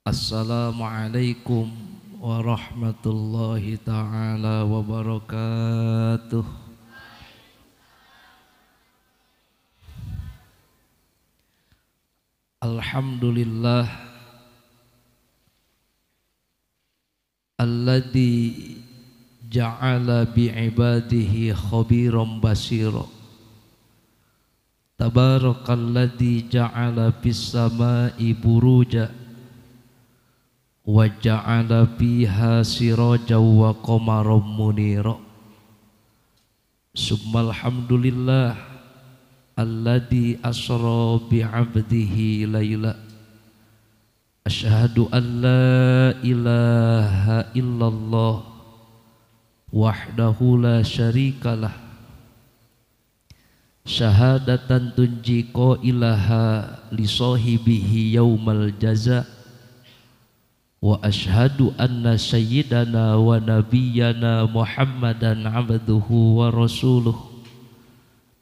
Assalamualaikum warahmatullahi ta'ala wabarakatuh. Alhamdulillah alladzi ja'ala bi'ibadihi khabiran basira. Tabarakalladzi ja'ala fis sama'i buruja wa ja'ala fiha sirajan wa qamaran munira. Summalhamdulillah alladzi asra bi'abdihi laila. Asyhadu an la ilaha illallah wahdahu la syarikalah. Syahadatan tunji qailaha li sahibihi yaumal jaza. Wa ashhadu anna sayyidana wa nabiyyana Muhammadan abduhu wa rasuluh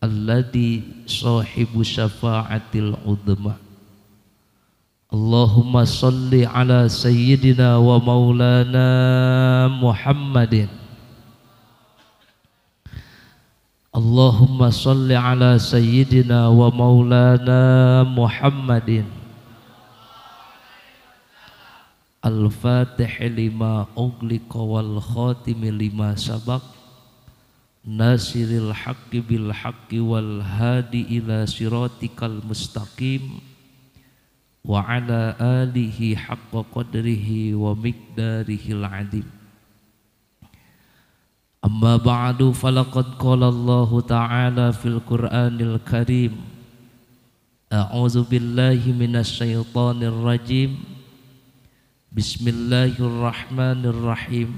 alladzi sahibu syafa'atil udhma. Allahumma salli ala sayyidina wa maulana Muhammadin. Allahumma salli ala sayyidina wa maulana Muhammadin. Al-Fatih lima ughliqa wal khatimi lima sabaq, nasiril haqqi bil haqqi wal hadi ila siratikal mustaqim wa ala alihi haqqa qadrihi wa miqdarihil adim. Amma ba'du, falaqad qala Allahu ta'ala fil Qur'anil Karim. A'udzu billahi minasy syaithanir rajim. Bismillahirrahmanirrahim.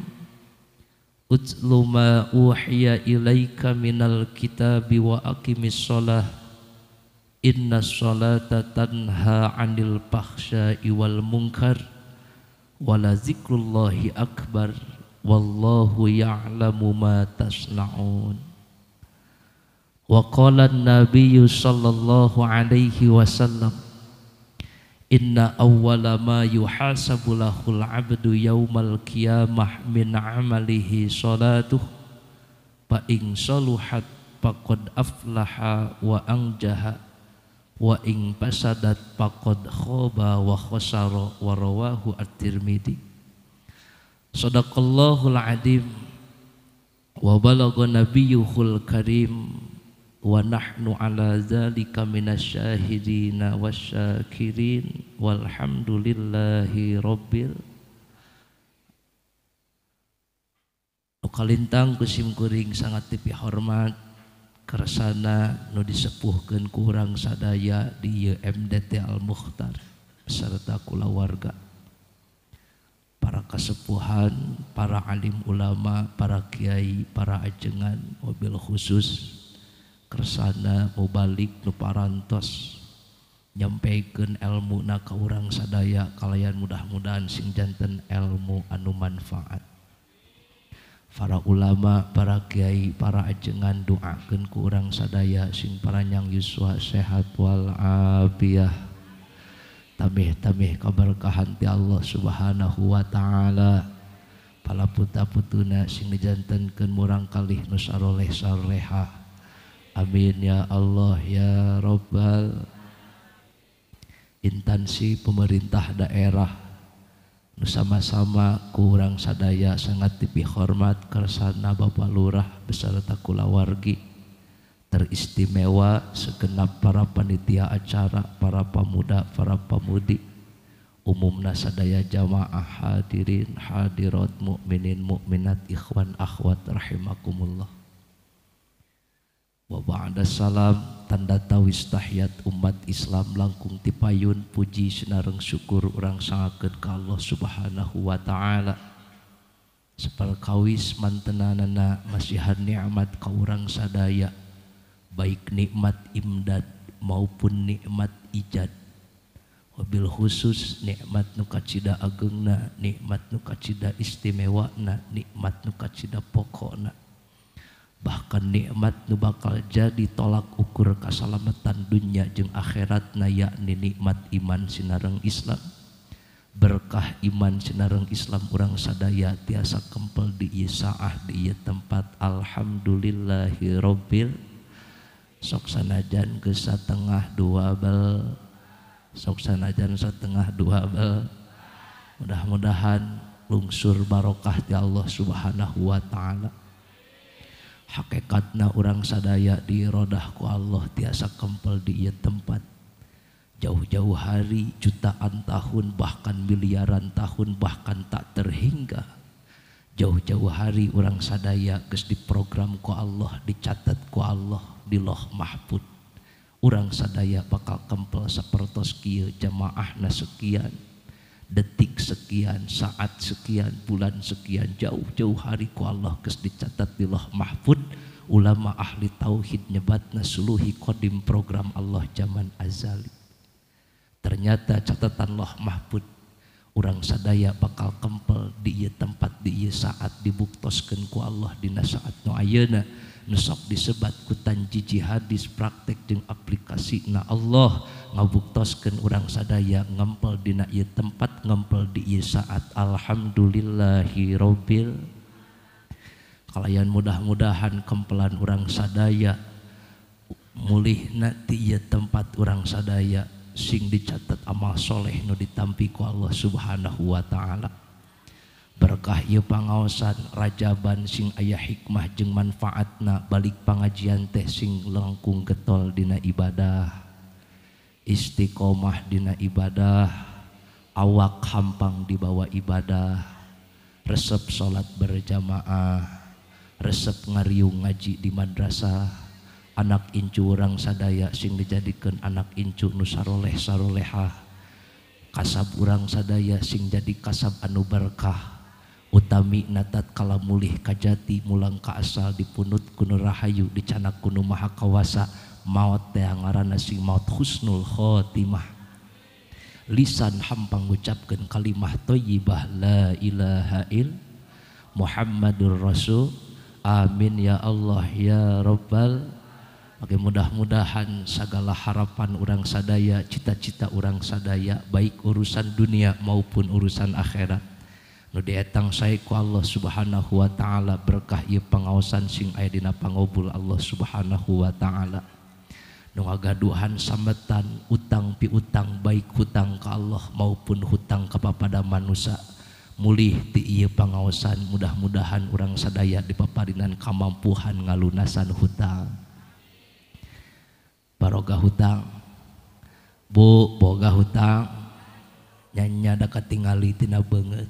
Utlu ma uhiya ilaika minal kitabi wa aqimis shalah. Inna sholata tanha 'anil fahsya'i wal munkar wa la zikrullahi akbar. Wallahu ya'lamu ma tasna'un. Wa qala an-nabiyyu sallallahu alaihi wasallam, inna awwala ma yuhasabu lahul 'abdu yaumal qiyamah min 'amalihi salatuh, fa in saluhat faqad aflaha wa anjaha, wa in fasadat faqad khaba wa khasara. Wa rawahu at-Tirmidzi. Sadaqallahul azim wa balagha nabiyyuhul karim wa nahnu ala dzalika minasyahidina wasyakirin walhamdulillahi rabbil. Nu kalintang ku simkuring sangat tepi hormat kersana nu disepuhkeun ku urang sadaya di MDT Al Mukhtar beserta kulawarga, para kasepuhan, para alim ulama, para kiai, para ajengan, mobil khusus kersana mubalik nu parantos nyampaikan ilmu na ka urang sadaya kalayan mudah-mudahan sing janten ilmu anu manfaat. Para ulama, para kiai, para ajengan doakeun ku urang sadaya sing paranyang yuswa sehat wal afiah. Tamih-tamih kaberkahan ti Allah Subhanahu wa ta'ala. Pala puta-putuna sing dijantenkeun murang kalih nu saroleh sareha. Amin ya Allah ya Rabbal. Instansi pemerintah daerah nu sama-sama kurang sadaya sangat dipihormat kersana Bapak Lurah beserta kulawargi teristimewa, segenap para panitia acara, para pemuda, para pemudi, umumna sadaya jamaah hadirin hadirat mukminin mukminat ikhwan akhwat rahimakumullah. Wa ba'da salam, tanda tawis tahiyat umat Islam langkung tipayun puji sinareng syukur urang sangakeun ka Allah Subhanahu wa ta'ala. Saperkawis mantenanana masihan nikmat ka urang sadaya, baik nikmat imdad maupun nikmat ijad. Wabil khusus nikmat nu kacida agengna, nikmat nu kacida istimewana, nikmat nu kacida pokokna. Bahkan nikmat nu bakal jadi tolak ukur kasalamatan dunia jeung akhiratna, yakni nikmat iman sinareng Islam. Berkah iman sinareng Islam urang sadaya tiasa kempel di ieu saah di ieu tempat. Alhamdulillahi rabbil. Sok sanajan geus satengah dua bel, sok sanajan setengah dua bel, mudah-mudahan lungsur barokah ti Allah Subhanahu wa taala. Hakikatna urang sadaya dirodah ku Allah tiasa kempel di ieu tempat. Jauh-jauh hari, jutaan tahun, bahkan miliaran tahun, bahkan tak terhingga. Jauh-jauh hari urang sadaya geus diprogram ku Allah, dicatat ku Allah di Loh Mahfud. Urang sadaya bakal kempel sapertos kieu, jamaahna sekian, detik sekian, saat sekian, bulan sekian, jauh-jauh hari ku Allah geus dicatat di Loh Mahfud. Ulama ahli tauhid nyebatna suluhi kodim program Allah zaman azali. Ternyata catatan Loh Mahfud urang sadaya bakal kempel di ieu tempat di ieu saat, dibuktoskeun ku Allah dina saat nu ayeuna. Nu sok disebat ku tanjiji hadis praktek jeung aplikasina Allah ngabuktoskeun urang sadaya ngempel dina ieu tempat, ngempel di ieu saat. Alhamdulillahi rabbil. Kalayan mudah-mudahan kempelan urang sadaya mulihna ti ieu tempat urang sadaya sing dicatat amal soleh nu ditampi ku Allah Subhanahu wa taala. Berkah ieu pangaosan rajaban sing aya hikmah jeung manfaatna, balik pangajian teh sing langkung getol dina ibadah, istiqomah dina ibadah, awak hampang dibawa ibadah, resep salat berjamaah, resep ngariung ngaji di madrasah. Anak incu urang sadaya sing dijadikeun anak incu nu saroleh sarolehah, kasab urang sadaya sing jadi kasab anu berkah. Utami natat kala mulih kajati mulang ka asal dipunut ku nu rahayu dicanak ku nu maha kawasa, maot teh ngaranna sing maot husnul khotimah. Lisan hampang ngucapkeun kalimah thayyibah la ilaha ill Muhammadur Rasul. Amin ya Allah ya Rabbal. Oke, mudah-mudahan segala harapan urang sadaya, cita-cita urang sadaya, baik urusan dunia maupun urusan akhirat, nu dietang sae ku Allah Subhanahu wa taala. Berkah ieu pangaosan sing aya dina pangobul Allah Subhanahu wa taala. Nu ngagaduhan sambetan utang piutang, baik hutang ka Allah maupun hutang kepada manusia, mulih ti ieu pangaosan mudah-mudahan urang sadaya dipaparinan kamampuhan ngalunasan hutang. Baroga hutang, bu boga hutang, nyanya da katingali tina beungeut.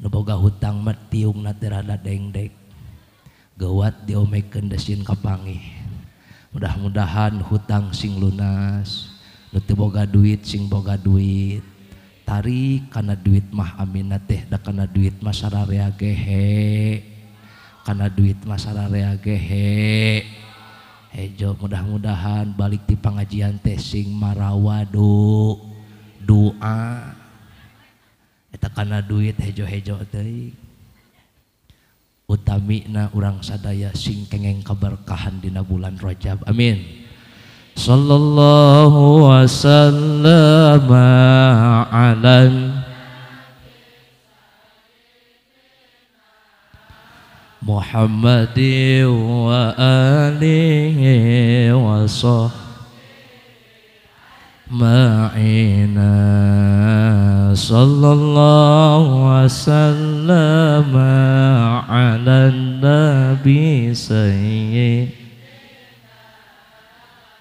Nu boga hutang mah tiungna teh rada dengdek, geuwat diomekeun desin kapanggih. Mudah-mudahan hutang sing lunas, nu teu boga duit sing boga duit. Tarik kana duit mah amina teh, da kana duit mah sararea gehe, kana duit mah sararea gehe. Hejo mudah-mudahan balik di pengajian teh sing marawa doa eta kana duit hejo-hejo teuing. Utamina urang sadaya sing kengeng keberkahan dina bulan Rajab. Amin. Sallallahu wasallama ala Muhammad wa alihi wa sahbihi ma'ina. Sallallahu wasallama ala nabi sayyid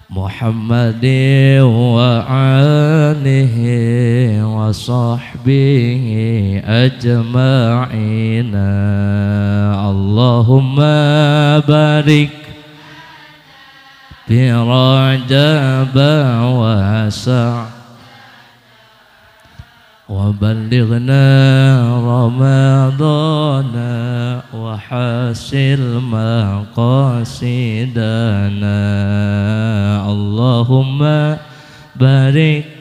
Muhammad wa alihi wa sahbihi ajma'ina. Allahumma barik fi Rajab wa sa' wa ballighna Ramadana wa hasil maqasidana. Allahumma barik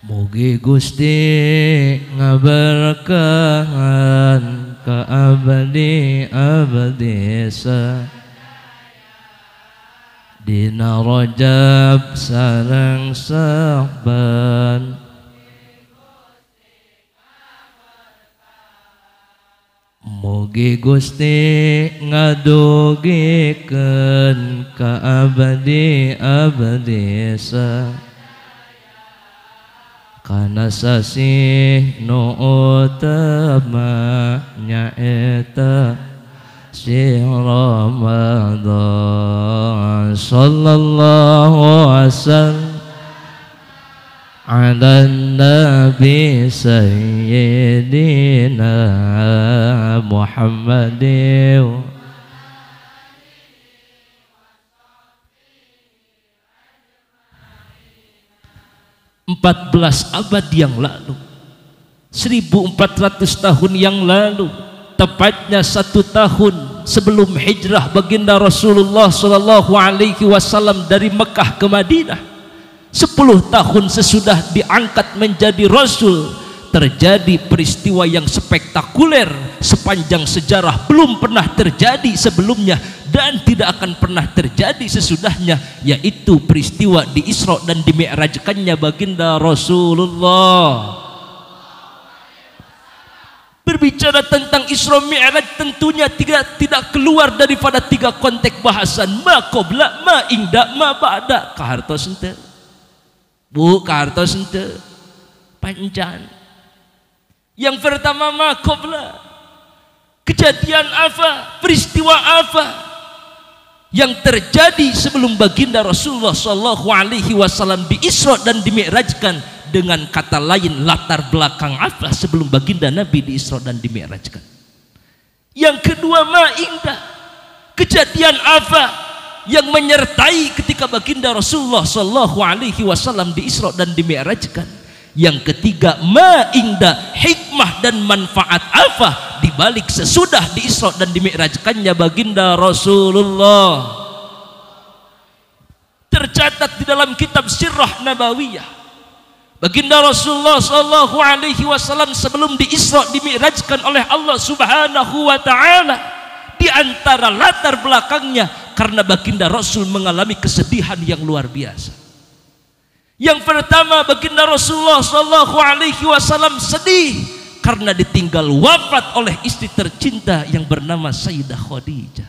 Mugi Gusti ngaberkahan ka abadi abadi sa dina Rajab sareng Sa'ban. Mugi Gusti ngadugikeun ka abadi abadi sa kana sasih nu utama nyaeta si Ramadan. Sallallahu wasallam ala nabi sayyidina Muhammadin. 14 abad yang lalu, 1400 tahun yang lalu, tepatnya 1 tahun sebelum hijrah baginda Rasulullah Shallallahu Alaihi Wasallam dari Mekah ke Madinah, 10 tahun sesudah diangkat menjadi Rasul, terjadi peristiwa yang spektakuler sepanjang sejarah belum pernah terjadi sebelumnya dan tidak akan pernah terjadi sesudahnya, yaitu peristiwa di Isra dan dimi'rajkannya baginda Rasulullah. Berbicara tentang Isra Mi'raj tentunya tidak keluar daripada 3 konteks bahasan, ma qabla, ma ingda, ma ba'da. Kahartos henteu, Bu, kahartos henteu panjang. Yang pertama ma qabla, kejadian apa, peristiwa apa yang terjadi sebelum baginda Rasulullah Shallallahu Alaihi Wasallam di Isra dan dimi'rajkan. Dengan kata lain, latar belakang apa sebelum baginda Nabi di Isra dan dimi'rajkan. Yang kedua ma'indah, kejadian apa yang menyertai ketika baginda Rasulullah Shallallahu Alaihi Wasallam di Isra dan dimi'rajkan. Yang ketiga ma'indah, hikmah dan manfaat apa dibalik sesudah di Isra dan dimi'rajkannya baginda Rasulullah. Tercatat di dalam kitab Sirah Nabawiyah, baginda Rasulullah Shallallahu Alaihi Wasallam sebelum di Isra dimi'rajkan oleh Allah Subhanahu wa Ta'ala, di antara latar belakangnya karena baginda Rasul mengalami kesedihan yang luar biasa. Yang pertama, baginda Rasulullah Shallallahu Alaihi Wasallam sedih karena ditinggal wafat oleh istri tercinta yang bernama Sayyidah Khadijah.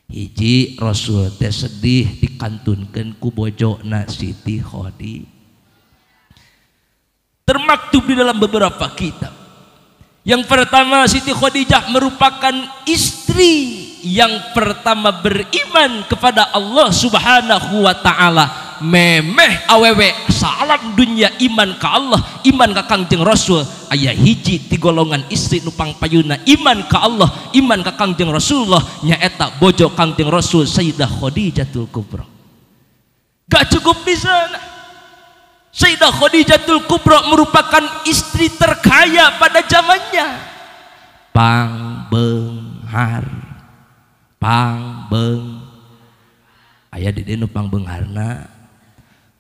Hiji, Rasul teh sedih dikantunkeun ku bojona Siti Khadijah. Termaktub di dalam beberapa kitab. Yang pertama, Siti Khadijah merupakan istri yang pertama beriman kepada Allah Subhanahu wa Ta'ala. Memeh awewe salam dunia iman ke Allah, iman ke Kangjeng Rasul. Aya hiji ti golongan istri nupang payuna iman ke Allah, iman ke Kangjeng Rasulullah, nyaeta bojo Kangjeng Rasul Sayyidah Khadijatul Kubra. Gak cukup di sana, Sayyidah Khadijatul Kubra merupakan istri terkaya pada zamannya. Pang benghar, pang beng, aya di dieu nu pang beungharna.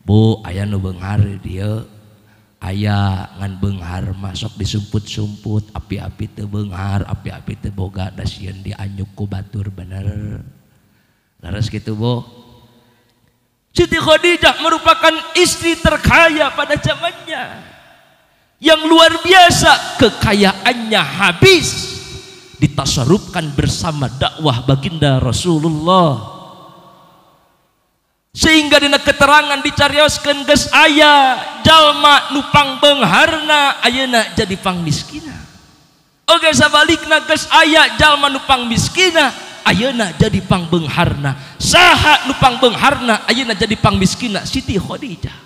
Bu, aya nu beunghar dieu, aya ngan beunghar masuk disumput-sumput, api-api teu beunghar, api-api teu boga, da sieun dianyuk ku batur bener. Leres kitu, Bu. Siti Khadijah merupakan istri terkaya pada zamannya, yang luar biasa kekayaannya habis ditasarufkan bersama dakwah baginda Rasulullah. Sehingga dina keterangan dicarioskeun geus aya jalma nu pangbeungharna ayeuna jadi pangmiskina. Oge sabalikna geus aya jalma nu pangmiskina ayeuna jadi pangbeungharna. Saha nu pangbeungharna ayeuna jadi pangmiskina? Siti Khadijah.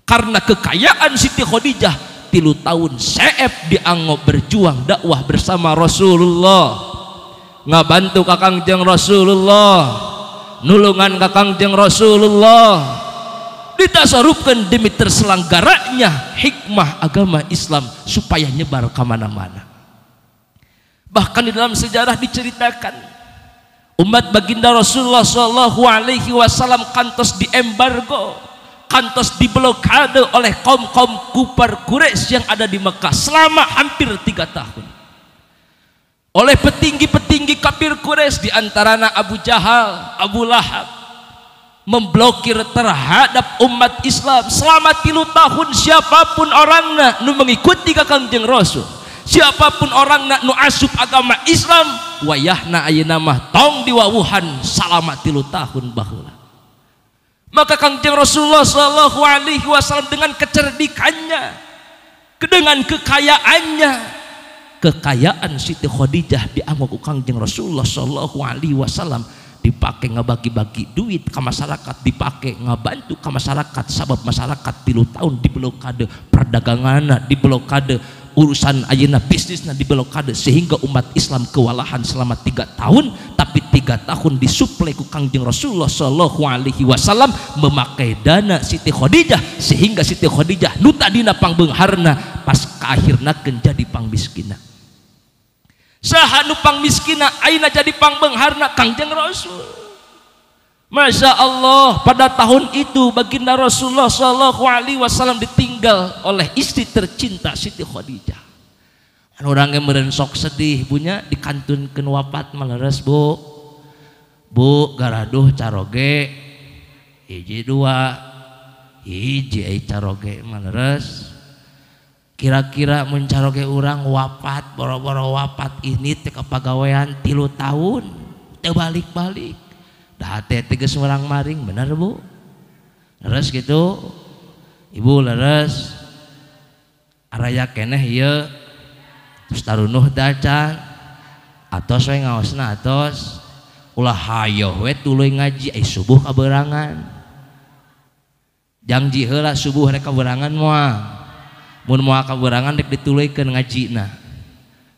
Karena kekayaan Siti Khadijah 3 tahun seep dianggap berjuang dakwah bersama Rasulullah, ngabantu ka Kangjeng Rasulullah, nulungan ka Kangjeng Rasulullah, ditasarufkan demi terselenggaranya hikmah agama Islam supaya nyebar kemana-mana. Bahkan di dalam sejarah diceritakan umat baginda Rasulullah Shallallahu Alaihi Wasallam kantos diembargo, Kantos diblokade oleh kaum-kaum kufar Quraisy yang ada di Mekah selama hampir 3 tahun. Oleh petinggi-petinggi kafir Quraisy, diantaranya Abu Jahal, Abu Lahab, memblokir terhadap umat Islam selama 3 tahun. Siapapun orangna nu mengikuti ka Kangjeng Rasul, siapapun orangna nu asup agama Islam, wayahna ayeuna mah tong diwawuhan salama 3 tahun baheula. Maka Kangjeng Rasulullah Shallallahu Alaihi Wasallam dengan kecerdikannya, dengan kekayaannya, kekayaan Siti Khadijah diamuk ku Kangjeng Rasulullah Shallallahu Alaihi Wasallam dipakai ngabagi-bagi duit ke masyarakat, dipakai ngabantu ke masyarakat, sabab masyarakat 3 tahun diblokade perdagangan, diblokade urusan ayeuna bisnisna diblokade, sehingga umat Islam kewalahan selama 3 tahun. Tapi 3 tahun disuplai ku Kangjeng Rasulullah Shallallahu Alaihi Wasallam memakai dana Siti Khadijah, sehingga Siti Khadijah nu tadina pangbeungharna pas kaakhirna jadi pangmiskina. Saha nu pangmiskina ayeuna jadi pangbeungharna? Kangjeng Rasul. Masya Allah, pada tahun itu baginda Rasulullah Shallallahu Alaihi Wasallam ditinggal oleh istri tercinta Siti Khadijah. Orang yang meureun sok sedih punya dikantunkeun wafat maleres bu, bu garaduh caroge hiji dua hiji ai caroge maleres. Kira-kira mun caroge urang wafat boro-boro wafat ini teh kapagawean 3 tahun teu balik-balik. Dah teh geus urang maring bener bu, leres gitu ibu, leres araya keneh ieu terus tarunuh dacan atos we ngaosna atos ulah hayoh we tuluy ngaji ai subuh kaberangan, janji heula subuh rek kaberangan moal, mun moal kaberangan rek dituluykeun ngajina,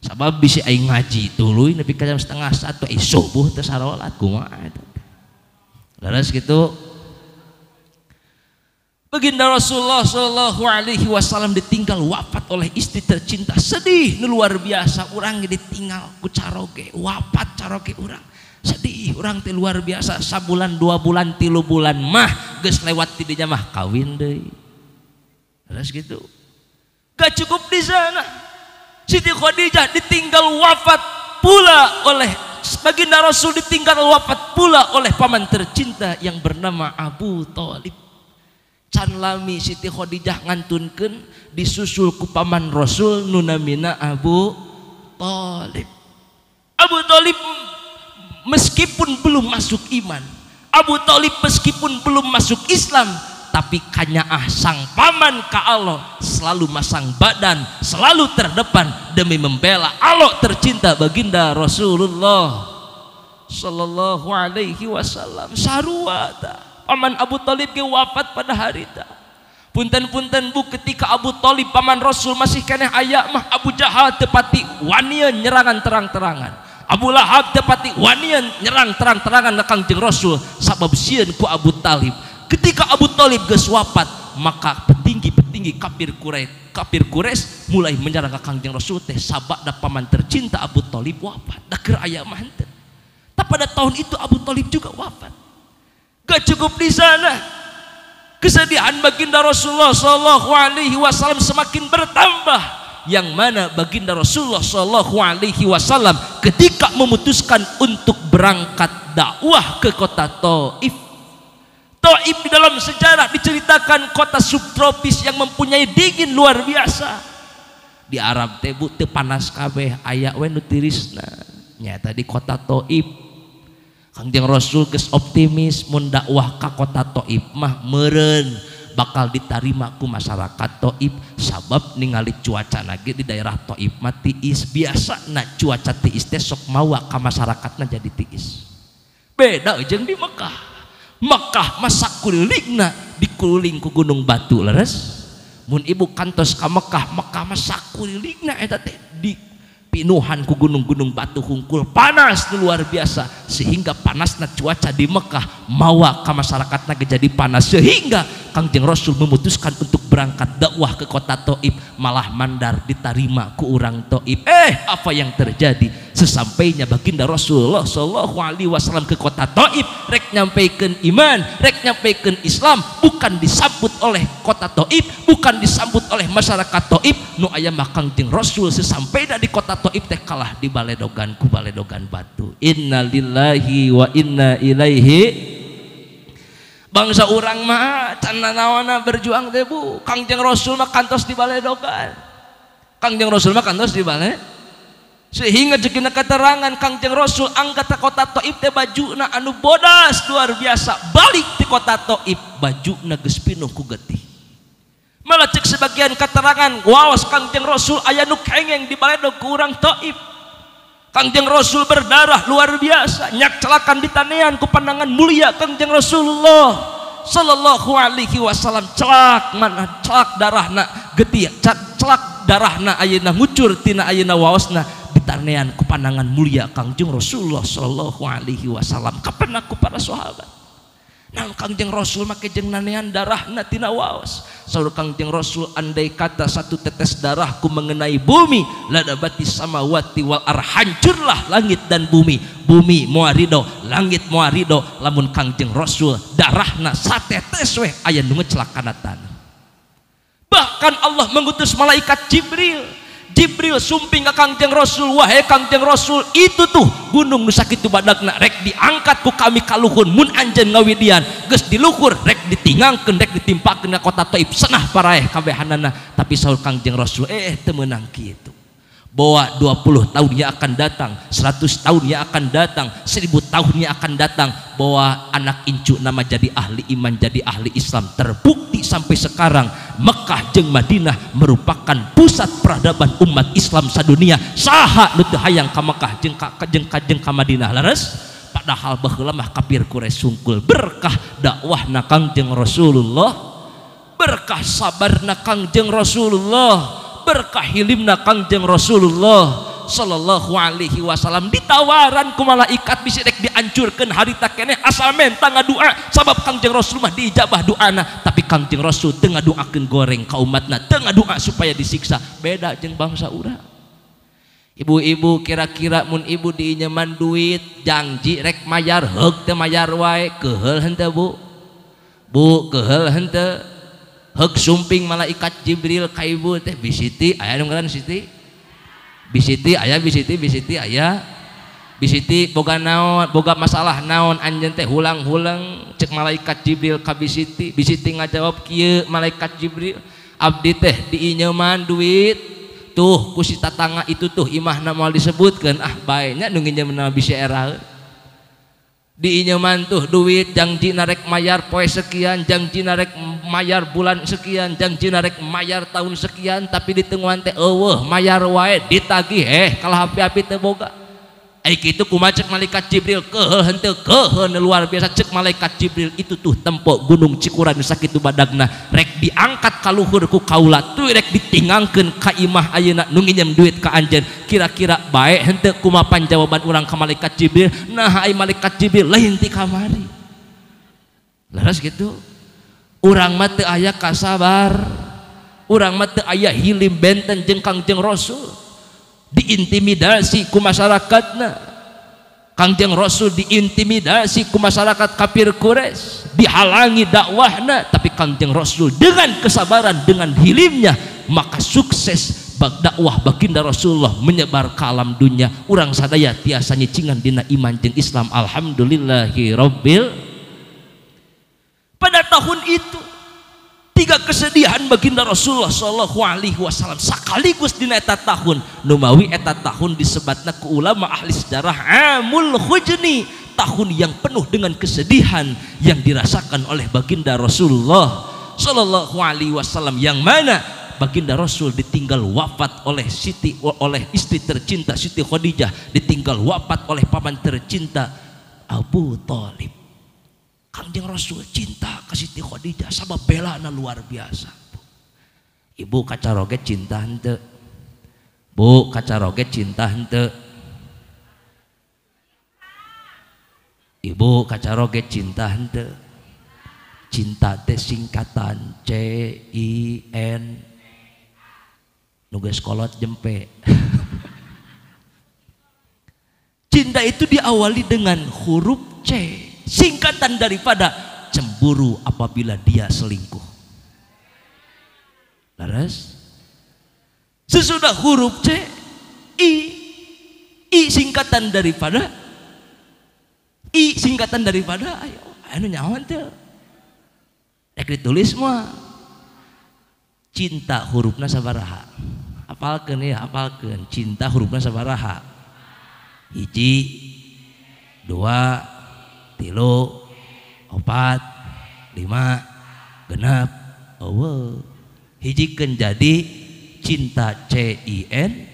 sabab bisi ai ngaji tuluy nepi ka jam 12:30 ai subuh teu sarolat kumaha eta. Leres gitu. Baginda Rasulullah Shallallahu Alaihi Wasallam ditinggal wafat oleh istri tercinta, sedih nu luar biasa. Urang ditinggal ku caroge, wafat caroge urang sedih, urang teh luar biasa. Sabulan 2 bulan 3 bulan mah geus lewat ti dinya mah kawin deui. Leres gitu. Gak cukup di sana, Siti Khadijah ditinggal wafat pula oleh baginda Rasul, ditinggal wafat pula oleh paman tercinta yang bernama Abu Thalib. Can lami Siti Khadijah ngantunkeun disusul ku paman Rasul nu namina Abu Thalib. Abu Thalib meskipun belum masuk iman, Abu Thalib meskipun belum masuk Islam, tapi kanyaah sang paman ka Allah selalu masang badan, selalu terdepan demi membela Allah tercinta baginda Rasulullah Sallallahu Alaihi Wasallam. Sarua ta paman Abu Thalib ge wafat pada hari ta. Punten-punten bu, ketika Abu Thalib paman Rasul masih keneh aya mah Abu Jahal tepati wanian nyerangan terang-terangan, Abu Lahab tepati wanian nyerang terang-terangan ka Kangjeng Rasul sabab sieun ku Abu Thalib. Ketika Abu Thalib geus wafat, maka petinggi-petinggi kafir Quraisy mulai menyerang ka Kangjeng Rasul teh sabada paman tercinta Abu Thalib wafat. Da keur aya mah henteu. Tapi pada tahun itu Abu Thalib juga wafat. Gak cukup di sana, kesedihan baginda Rasulullah Shallallahu Alaihi Wasallam semakin bertambah, yang mana baginda Rasulullah Shallallahu Alaihi Wasallam ketika memutuskan untuk berangkat dakwah ke kota Taif. Taif di dalam sejarah diceritakan kota subtropis yang mempunyai dingin luar biasa. Di Arab teh bu teu panas kabeh, aya we nu tirisna. Nyata di kota Taif Kangjeng Rasul geus optimis mun dakwah ka kota Taif mah meureun bakal ditarima ku masyarakat Taif, sabab ningali cuaca lagi di daerah Taif mah tiis, biasana cuaca tiis teh sok mawa ka masyarakatna jadi tiis. Beda jeung di Mekah. Mekah masa kulilingna dikuliling ku gunung batu leres. Mun ibu kantos ka Mekah, Mekah masa kulilingna eta teh di pinuhan ku gunung-gunung batu hungkul, panas luar biasa, sehingga panasna cuaca di Mekah mawa ka masyarakatna jadi panas, sehingga Kangjeng Rasul memutuskan untuk berangkat dakwah ke kota Taif, malah mandar diterima ku urang Taif. Apa yang terjadi? Sesampainya baginda Rasulullah sallallahu alaihi wasallam ke kota Taif, rek nyampaikan iman, rek nyampaikan Islam, bukan disambut oleh kota Taif, bukan disambut oleh masyarakat Taif. Nu aya mah Kangjeng Rasul sesampainya di kota Taif teh kalah di baledogan ku baledogan batu. Innalillahi wa inna ilaihi. Bangsa urang mah can nanaona berjuang teh Bu. Kangjeng Rasul mah kantos di baledogan. Kangjeng Rasul mah kantos di bale. Sehingga jekina keterangan Kangjeng Rasul angkat ke kota Taif teh bajuna anu bodas luar biasa, balik di kota Taif bajuna geus pinuh ku getih. Malah cek sebagian keterangan waos Kangjeng Rasul aya nu kengeng di baledog ku urang Taif. Kangjeng Rasul berdarah luar biasa, nyak celakan di tanean ku pandangan mulia Kangjeng Rasulullah sallallahu alaihi wasallam, celak mana celak darahna getih, celak darahna ayeuna ngucur tina ayeuna waosna ditanean ku pandangan mulia Kangjeng Rasulullah sallallahu alaihi wasallam. Kapan ku para sahabat. Nah Kangjeng Rasul make jeung nanean darahna tina waos. Saur Kangjeng Rasul andai kata satu tetes darahku mengenai bumi, ladabati samawati wal ar, hancurlah langit dan bumi. Bumi moal ridho, langit moal ridho lamun Kangjeng Rasul darahna satetes weh aya nu ngecelak kana tanah. Bahkan Allah mengutus malaikat Jibril. Jibril sumping ke Kangjeng Rasul, wahai Kangjeng Rasul, itu tuh gunung nu sakitu badagna rek diangkat ku kami kaluhun mun anjeun ngawidian, geus diluhur rek ditingangkeun rek ditimpakeun ka kota Taif senah paraeh kabehanana. Tapi saur Kangjeng Rasul teu meunang kitu. Bahwa 20 tahun yang akan datang, 100 tahun yang akan datang, 1000 tahun yang akan datang, bahwa anak incu nama jadi ahli iman, jadi ahli Islam. Terbukti sampai sekarang Mekah jeung Madinah merupakan pusat peradaban umat Islam sadunia. Saha nu teu hayang ka Mekah jeung ka Madinah leres? Padahal baheula mah kafir Quraisy sungkul. Berkah dakwahna Kangjeng Rasulullah, berkah sabarna Kangjeng Rasulullah, berkah hilimna Kangjeng Rasulullah sallallahu alaihi wasallam. Ditawaran ku malaikat bisi rek dihancurkeun harita keneh asal menta ngadua, sabab Kangjeng Rasul mah diijabah doana. Tapi Kangjeng Rasul teu ngadoakeun goreng ka umatna, teu ngadoa supaya disiksa. Beda jeung bangsa urang. Ibu-ibu kira-kira mun ibu diinyeman duit janji rek mayar heug teu mayar wae, keheul henteu Bu? Bu keheul henteu? Heug sumping malaikat Jibril ka ibu teh bisiti aya nu ngaran Siti, bisiti aya, bisiti bisiti aya, bisiti boga naon, boga masalah naon anjeun teh hulang-hulang. Cek malaikat Jibril ka bisiti, bisiti ngajawab kieu malaikat Jibril, abdi teh diinyeman duit tuh ku si tatangga itu tuh imahna moal disebutkeun, ah bae nya nu nginjeumna bisi eraeun. Diinyeman tuh duit janji narek mayar poe sekian, janji narek mayar bulan sekian, janji narek mayar tahun sekian, tapi ditenguan teh eueuh mayar wae ditagih kalah api-api teu boga. Ai kitu kumaha cek malaikat Jibril, keheul henteu, keheul luar biasa. Cek malaikat Jibril itu tuh tempo gunung Cikuran sakitu badagna rek diangkat ka luhur ku kaula tuh rek ditingangkeun ka imah ayeuna nu nginjem duit ka anjeun, kira-kira bae henteu kumaha panjawaban urang ka malaikat Jibril? Nah ai malaikat Jibril lain ti kamari. Leres gitu. Urang mah teu aya kasabar, urang mah teu aya hilim benten jeung Kangjeng Rasul. Diintimidasi ku masyarakatna Kangjeng Rasul, diintimidasi ku masyarakat kafir Quraisy, dihalangi dakwahna, tapi Kangjeng Rasul dengan kesabaran, dengan hilimnya, maka sukses dakwah baginda Rasulullah menyebar ke alam dunia. Urang sadaya tiasa nyicingan dina iman jeung Islam. Alhamdulillahi rabbil. Pada tahun itu tiga kesedihan baginda Rasulullah sallallahu alaihi wasallam sekaligus dina eta tahun. Numawi eta tahun disebatna ku ulama ahli sejarah Amul Hujni, tahun yang penuh dengan kesedihan yang dirasakan oleh baginda Rasulullah sallallahu alaihi wasallam, yang mana baginda Rasul ditinggal wafat oleh Siti, oleh istri tercinta Siti Khadijah, ditinggal wafat oleh paman tercinta Abu Thalib. Kangjeng Rasul cinta ke Siti Khadijah sabab belana luar biasa. Ibu kacaroge cinta henteu? Bu kacaroge cinta henteu? Ibu kacaroge cinta henteu? Cinta teh singkatan C I N. Nu geus kolot jempe. Cinta itu diawali dengan huruf C, singkatan daripada cemburu apabila dia selingkuh. Laras. Sesudah huruf C, I. I singkatan daripada, I singkatan daripada, ayo, anu nyawan teu. Rek ditulis mah. Cinta hurufna sabaraha? Apalkeun ya, apalkeun. Cinta hurufna sabaraha? 1, 2, 3, 4, 5, 6. Eueuh. Hijikeun jadi cinta C I N.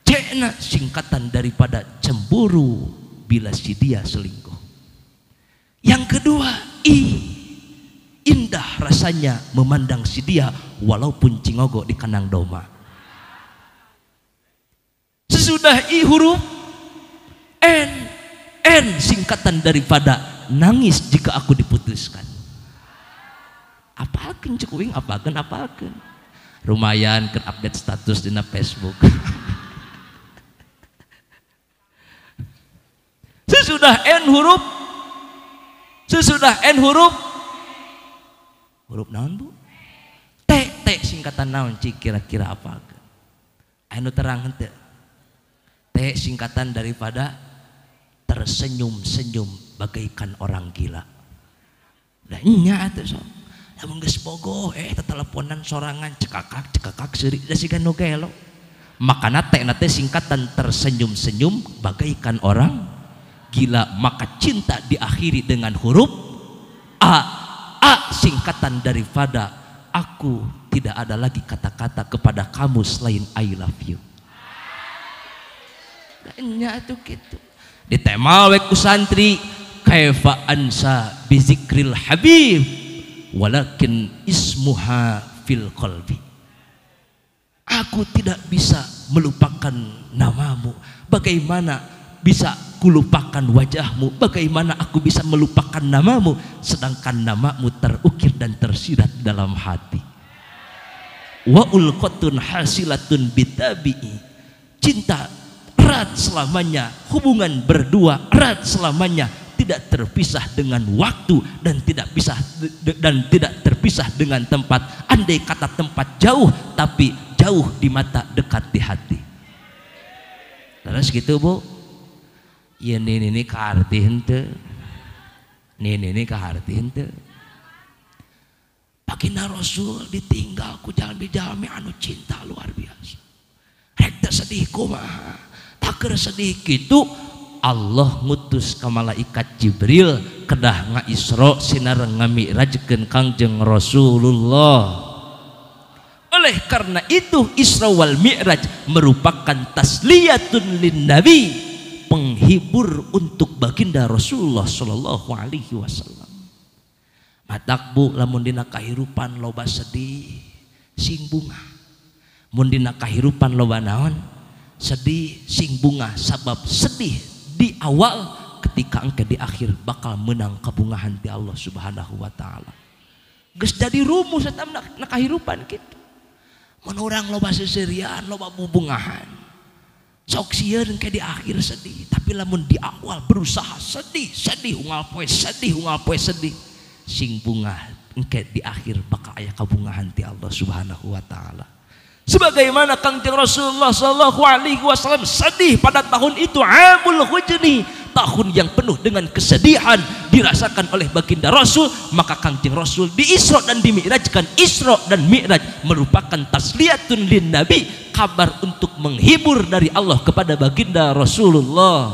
C na singkatan daripada cemburu bila si dia selingkuh. Yang kedua, I. Indah rasanya memandang si dia walaupun cingogo di kandang domba. Sesudah I huruf N. N singkatan daripada nangis jika aku diputuskan. Apalkeun cek uing, apalkeun, apalkeun. Lumayan keur update status dina Facebook. Sesudah N huruf, sesudah N huruf, huruf naon bu? T, T singkatan naon cik kira-kira apa? Anu terang henteu. T singkatan daripada tersenyum-senyum bagaikan orang gila. Lah nya atuh sok. Lamun geus bogoh teteleponan sorangan cekakak cekakak seuri da siga nu gelo. Makana T na teh singkatan tersenyum-senyum bagaikan orang gila, maka cinta diakhiri dengan huruf A. A singkatan daripada aku tidak ada lagi kata-kata kepada kamu selain I love you. Nya tuh gitu. Ditemal we ku santri kaifa ansa bizikril habib walakin ismuha fil qalbi. Aku tidak bisa melupakan namamu. Bagaimana bisa kulupakan wajahmu? Bagaimana aku bisa melupakan namamu sedangkan namamu terukir dan tersirat dalam hati. Wa ulqatun hasilatun bitabi'i. Cinta erat selamanya, hubungan berdua erat selamanya, tidak terpisah dengan waktu dan tidak bisa dan tidak terpisah dengan tempat. Andai kata tempat jauh, tapi jauh di mata, dekat di hati. Terus gitu bu. Ya nini ini kaharti henteu. Nini ini kaharti henteu. Baginda Rasul ditinggal ku jalmi-jalmi anu cinta luar biasa. Rek teu sedih kumaha? Taker sedih kitu Allah ngutus ka malaikat Jibril kedah nga-Isra sinareng ngami'rajkeun Kangjeng Rasulullah. Oleh karena itu Isra wal Mi'raj merupakan tasliyatun lin nabi, penghibur untuk baginda Rasulullah sallallahu alaihi wasallam. Matak bu lamun dina kahirupan loba sedih sing bunga. Mun dina kahirupan loba naon? Sedih sing bunga, sabab sedih di awal ketika engke di akhir bakal menang kabungahan ti Allah Subhanahu wa taala. Geus jadi rumus eta na kahirupan kitu. Mun urang loba seserian, loba bubungahan, sok sieun ke di akhir sedih, tapi lamun di awal berusaha sedih, sedih unggal poe, sedih unggal poe sedih, sing bunga engke di akhir bakal aya kabungahan ti Allah Subhanahu wa taala. Sebagaimana Kangjeng Rasulullah sallallahu alaihi wasallam sedih pada tahun itu, Amul Hujni, tahun yang penuh dengan kesedihan dirasakan oleh baginda Rasul, maka Kangjeng Rasul di Isra dan dimi'rajkan. Isra dan Mi'raj merupakan tasliyatun lin nabi, kabar untuk menghibur dari Allah kepada baginda Rasulullah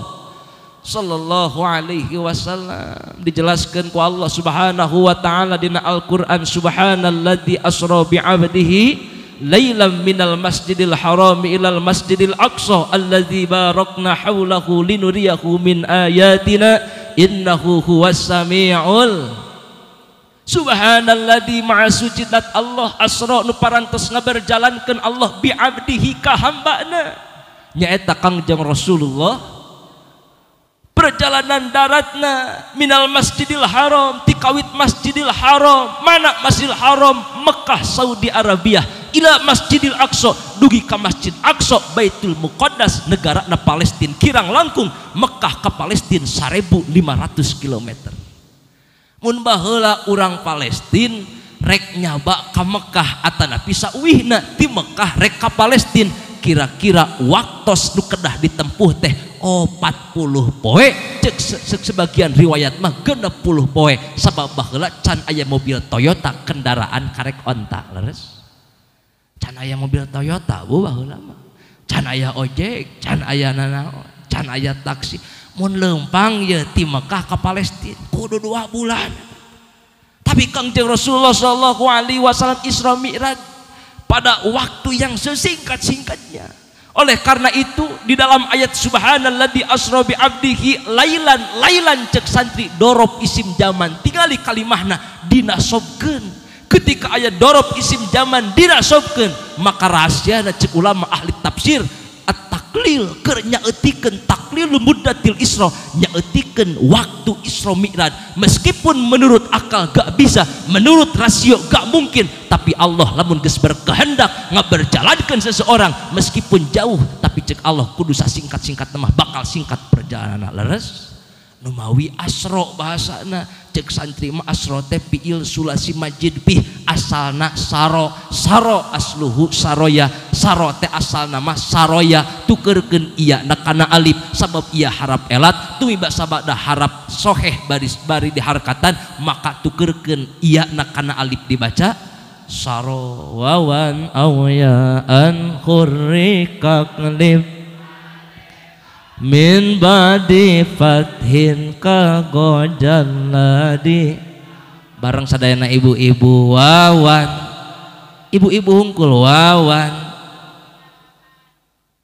sallallahu alaihi wasallam. Dijelaskan ku Allah Subhanahu wa taala dina Al-Qur'an, subhanalladzi asra bi'abdihi lailan minal masjidil harami ilal masjidil aqsa alladzi barakna haulahu linuriyahu min ayatina innahu huwas samiul. Subhanalladzi ma'a sucidat Allah asra nu parantos ngaberjalankeun Allah bi'abdihi ka hambana, nyaeta Kangjeng Rasulullah. Perjalanan daratna minal masjidil haram tikawit masjidil haram, mana masjidil haram? Mekah, Saudi Arabia, ila Masjidil Aqsa dugi ka Masjid Aqsa Baitul Muqaddas negarana Palestina kirang langkung Mekah ka Palestina 1500 km. Mun baheula urang Palestina rek nyaba ka Mekah atanapi sauwihna ti Mekah rek ka Palestina kira-kira waktos nu kedah ditempuh teh 40 poe cek sebagian riwayat mah 60 poe sabab baheula can aya mobil Toyota kendaraan karek onta leres can aya mobil Toyota bu baheula mah can aya ojek can aya nanaon can aya taksi mun leumpang ye ti Mekah ka Palestina kudu 2 bulan. Tapi Kangjeng Rasulullah sallallahu alaihi wasallam Isra Mi'raj pada waktu yang sesingkat-singkatnya. Oleh karena itu di dalam ayat subhanalladzi asra bi abdihi lailan lailan cek santri dorob isim zaman tingali kalimahna dinasobkeun. Ketika ayat dorob isim zaman dinasobkeun maka rahasiana cek ulama ahli tafsir at-taklil keur nyaeutikeun taklil muddatil isra nyaeutikeun waktu Isra Mi'raj. Meskipun menurut akal gak bisa, menurut rasio gak mungkin, tapi Allah lamun geus berkehendak ngaberjalankeun seseorang meskipun jauh tapi cek Allah kudu sasingkat-singkat mah bakal singkat perjalanan. Leres numawi asro bahasana cek santri mah asro teh fiil sulasi majid bih asalna saro saro asluhu saroya saro teh asalna mah saroya tukerkeun iya na kana alif sabab iya harap elat tumiba sabada harap soheh baris bari diharkatan maka tukerkeun iya na kana alif dibaca saro wawan awyaan khurrika klib min badi fathin kagojaladi bareng sadayana ibu-ibu wawan ibu-ibu hungkul wawan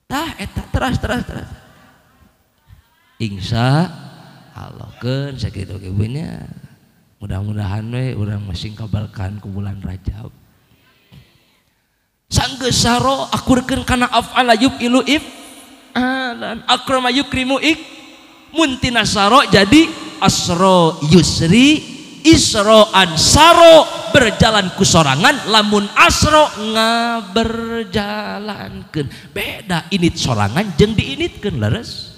tah eta teras teras teras insya Allah keun sakitu ibunya mudah-mudahan we urang masing kabarkan ku bulan Rajab sanggeus saro akurkeun kana af'ala yub'ilu if alan akrama yukrimu ik muntina saro jadi asro yusri isroan saro berjalan ku sorangan lamun asro ngaberjalankeun beda init sorangan jeung diinitkeun leres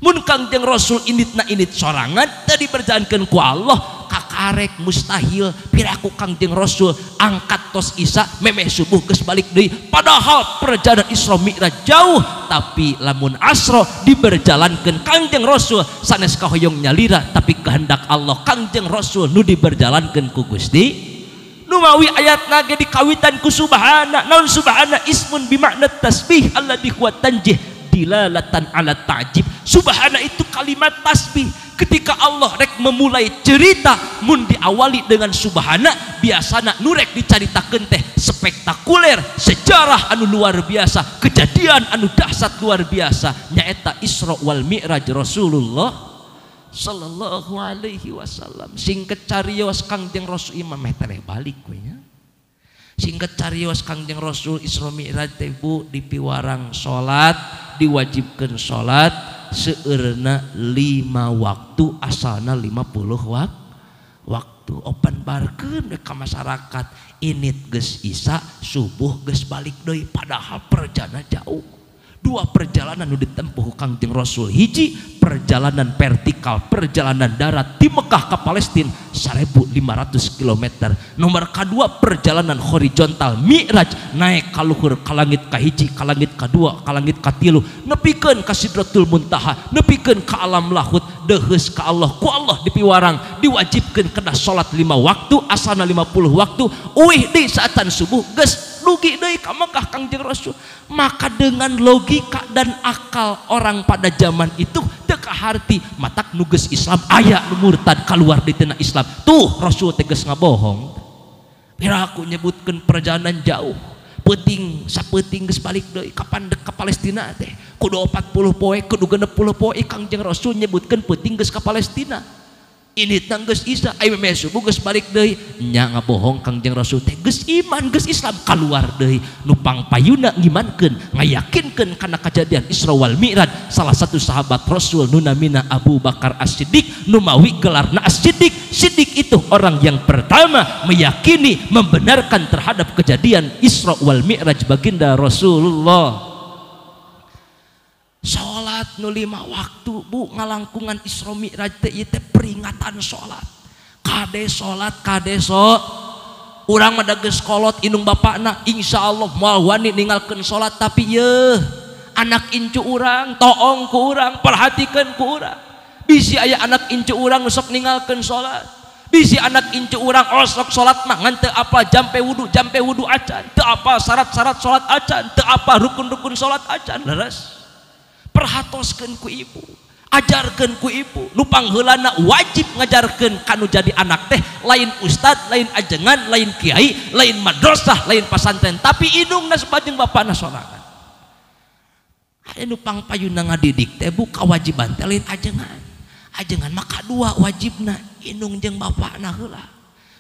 mun Kangjeng Rasul initna init sorangan tadi berjalankeun ku Allah kakarek mustahil piraku Kangjeng Rasul angkat tos isa memeh subuh geus balik deui padahal perjalanan Isra Mi'raj jauh tapi lamun asro diberjalankeun Kangjeng Rasul sanes kahoyong nyalira tapi kehendak Allah Kangjeng Rasul nu diberjalankeun ku Gusti numawi ayatna ge dikawitan ku subhana naon subhana ismun bimakna tasbih alladzi huwa tanjih dilalatan ala ta'jib. Subhana itu kalimat tasbih. Ketika Allah rek memulai cerita mun diawali dengan subhana biasana nu rek dicaritakeun teh spektakuler sejarah anu luar biasa kejadian anu dahsyat luar biasa nyaeta Isra wal Mi'raj Rasulullah sallallahu alaihi wasallam. Singkat carios Kangjeng Rasul imam meh tereh balik we nya. Singkat carios Kangjeng Rasul Isra Mi'raj teh bu dipiwarang salat diwajibkeun salat seueurna 5 waktu asalna 50 waktu open barkeun ka masyarakat init geus isa subuh geus balik deui padahal perjalanan jauh. Dua perjalanan nu ditempuh Kangjeng Rasul hiji perjalanan vertikal perjalanan darat di Mekah ke Palestina 1500 km nomor kedua perjalanan horizontal Mi'raj naik ka luhur ka langit ka hiji ka langit ka dua ka langit ka tilu nepikeun ka Sidratul Muntaha nepikeun ka alam lahut deheus ka Allah ku Allah dipiwarang diwajibkeun kedah salat 5 waktu asalna 50 waktu uih di saatan subuh geus dugi deui ka Mekah Kangjeng Rasul. Maka dengan logika dan akal orang pada zaman itu teu kaharti matak nu geus Islam aya nu murtad keluar di tina Islam tuh Rasul teh geus ngabohong. Piraku nyebutkeun perjalanan jauh peuting sapeuting geus balik deui kapan dek ka Palestina teh kudu 40 poe kudu 60 poe Kangjeng Rasul nyebutkeun peuting geus ka Palestina. Ini tangges Isya aya memeh subuh geus balik deui nya ngabohong Kangjeng Rasul teh geus iman geus Islam kaluar deui nu pangpayuna ngimankeun ngayakinkeun kana kajadian Isra wal Mi'raj salah satu sahabat Rasul nu namina Abu Bakar As-Siddiq nu mawi gelarna As-Siddiq. Siddiq itu orang yang pertama meyakini membenarkan terhadap kejadian Isra wal Mi'raj baginda Rasulullah. Salat nu 5 waktu bu ngalangkungan Isra Mi'raj teh ieu teh peringatan salat. Kade salat kade so urang mah da geus kolot indung bapakna insyaallah moal wani ninggalkeun salat tapi yeuh anak incu urang toong ku urang perhatikeun ku urang. Bisi aya anak incu urang nu sok ninggalkeun salat. Bisi anak incu urang osok salat mah ngan teu apa jampe wudu acan, teu apa syarat-syarat salat acan, teu apa rukun-rukun salat acan. Leres. Perhatoskeun ku ibu, ajarkeun ku ibu, nu pangheulana wajib ngajarkeun kanu jadi anak teh lain ustad, lain ajengan, lain kiai, lain madrasah, lain pasantren, tapi indungna sabajeng bapana sorangan. Aya nu pangpayuna ngadidik teh bu kawajiban teh lain ajengan. Ajengan mah kadua wajibna indung jeung bapana heula.